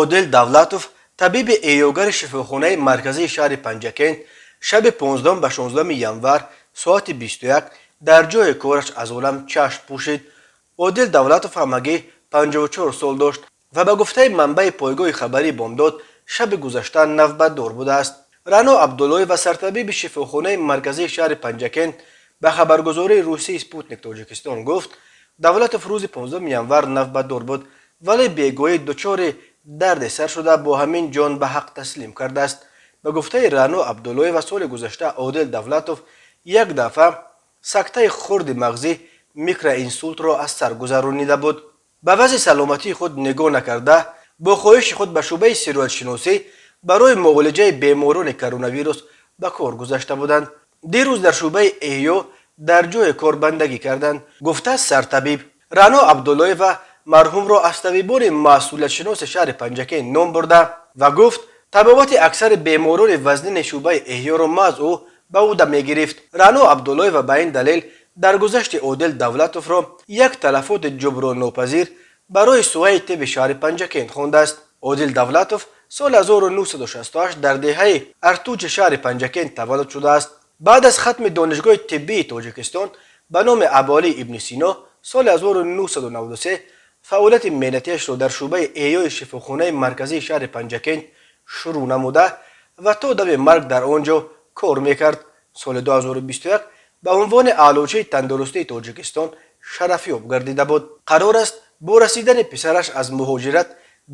Одил Давлатов, табиби эҳёгари шифохонаи марказии шаҳри Панҷакент, шаби 15 ба 16 январ соати 21 дар ҷои кораш аз олам чашм пӯшид. Одил Давлатов ҳамагӣ 54 сол дошт ва ба гуфтаи манбаи пойгоҳи хабарии Бомдод, шаби гузашта навбатдор будааст. Раъно Абдуллоева, сартабиби шифохонаи марказии шаҳри Панҷакент, ба хабаргузории русии Спутник Тоҷикистон гуфт, Давлатов рӯзи 15 январ навбатдор буд, вале бегоҳӣ дучори дарди сар шуда, бо ҳамин ҷон ба ҳақ таслим кардааст. Ба гуфтаи Раъно Абдуллоева, соли гузашта Одил Давлатов як дафъа сактаи хурди мағзӣ, микроинсултро аз сар гузаронида буд. Ба вазъи саломатии худ нигоҳ накарда, бо хоҳиши худ ба шӯъбаи сироятшиносӣ барои муолиҷаи беморони коронавирус ба кор гузашта буданд. Дирӯз дар шӯъбаи эҳё дар ҷои кор бандагӣ карданд, гуфтааст сартабиб. Раъно Абдуллоева марҳумро аз табибони масъулиятшиноси шаҳри Панҷакент ном бурда ва гуфт, табобати аксари беморони вазнини шӯъбаи эҳёро маҳз ӯ ба ӯҳда мегирифт. Раъно Абдуллоева ба ин далел даргузашти Одил Давлатовро як талафоти ҷуброннопазир барои соҳаи тибби шаҳри Панҷакент хондааст. Одил Давлатов соли 1968 дар деҳаи Артучи шаҳри Панҷакент таваллуд шудааст. Баъд аз хатми Донишгоҳи тиббии Тоҷикистон ба номи Абуалӣ ибни Сино соли 1993 фаъолияти меҳнатиашро дар шӯъбаи эҳёи шифохонаи марказии шаҳри Панҷакент шурӯъ намуда ва то дами марг дар он ҷо кор мекард. Соли 2021 ба унвони Аълочии тандурустии Тоҷикистон шарафёб гардида буд. Қарор аст, бо расидани писараш аз муҳоҷират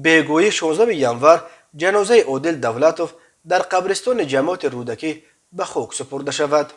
бегоҳӣ 16 январ ҷанозаи Одил Давлатов дар қабристони ҷамоати Рӯдакӣ ба хок супурда шавад.